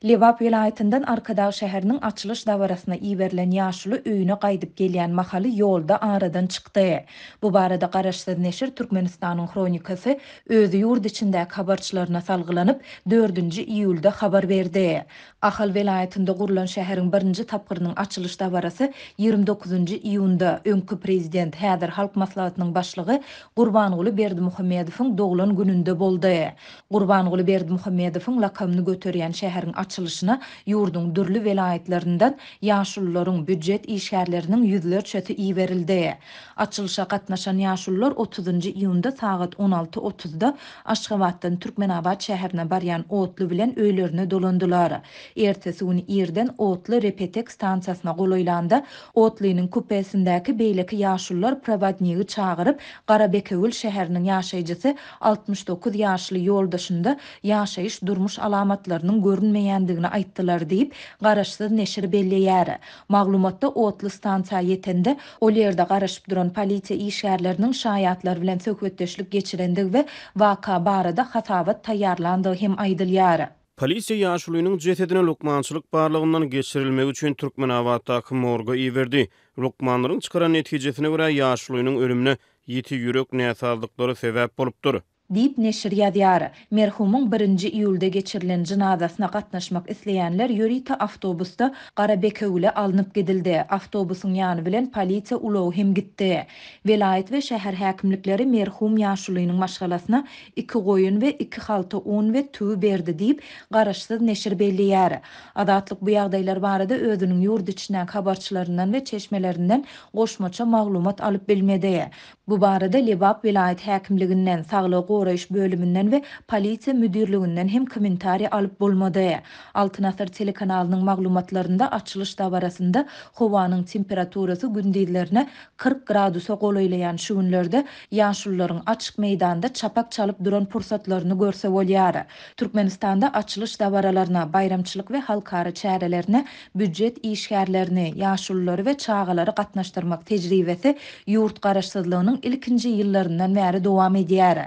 Lebap welaýatyndan Arkadag şäheriniň açylyş dabarasyna iberilen ýaşuly öýüne gaýdyp gelýän mahaly ýolda aradan çykdy. Bu barada garaşsyz neşir Türkmenistanyň Hronikasy öz ýurt içindäki habarçylaryna salgylanyp, dördünji iýulda habar berdi. Ahal welaýatynda gurlan şäheriň birinji tapgyrynyň açylyş dabarasy 29-njy iýunda, öňki prezident, häzir Halk Maslahatynyň başlygy Gurbanguly Berdimuhamedowyň doglan gününde boldy. Gurbanguly Berdimuhamedowyň lakamyny göterýän şäheriň açylyşyna ýurduň dürli welaýatlaryndan ýaşulularyň, býujet işgärleriniň ýüzlerçesi iberildi. Açylyşa gatnaşan ýaşulular otuzynjy iýunda sagat on alty otuzda Aşgabatdan Türkmenabat şäherine barýan otly bilen öýlerine dolandylar. Ertesi gün irden otly Repetek stansiýasyna golaýlanda, otlynyň kupesindäki beýleki ýaşulular prowodnigi çagyryp, Garabekewül şäheriniň ýaşaýjysy 69 ýaşly ýoldaşynda ýaşaýyş-durmuş alamatlarynyň görünmeýändigini aýtdylar diýip, garaşsyz neşir belleýär. Maglumatda otly stansiýa ýetende, ol ýerde garaşyp duran polisiýa işgärleriniň şaýatlar bilen söhbetdeşlik geçirendigi we waka barada hasabat taýýarlandygy hem aýdylýar. Polisiýa ýaşulynyň jesedini lukmançylyk barlagyndan geçirilmegi üçin Türkmenabatdaky morga iberdi. Lukmanlaryň çykaran netijesine görä, ýaşulynyň ölümine ýiti ýürek näsazlyklary sebäp bolupdyr. Diýip, neşir ýazýar. Merhumyň birinji iýulda geçirilen jynazasyna gatnaşmak isleýänler ýörite awtobusda Garabekewüle alnyp gidildi. Awtobusyň ýany bilen polisiýa ulagy hem gitdi. Welaýat we şäher häkimlikleri merhum ýaşulynyň maşgalasyna iki goýun we iki halta un we tüwi berdi diýip, garaşsyz neşir belleýär. Azatlyk bu ýagdaýlar barada özüniň ýurt içindäki habarçylaryndan we çeşmelerinden goşmaça maglumat alyp bilmedi. Bu barada Lebap welaýat häkimliginden, saglygy goraýyş bölüminden we polisiýa müdirliginden hem kommentariý alyp bolmady. Altyn asyr telekanalynyň maglumatlarynda açylyş dabarasynda howanyň temperaturasy gündizlerine 40 gradusa golaýlaýan şu günlerde ýaşulularyň açyk meýdanda çapak çalyp duran pursatlaryny görse bolýar. Türkmenistanda açylyş dabaralaryna, baýramçylyk we halkara çärelerine býujet işgärlerini, ýaşululary we çagalary gatnaşdyrmak tejribesi ýurt Garaşsyzlygynyň ilkinji ýyllaryndan bäri dowam edýär.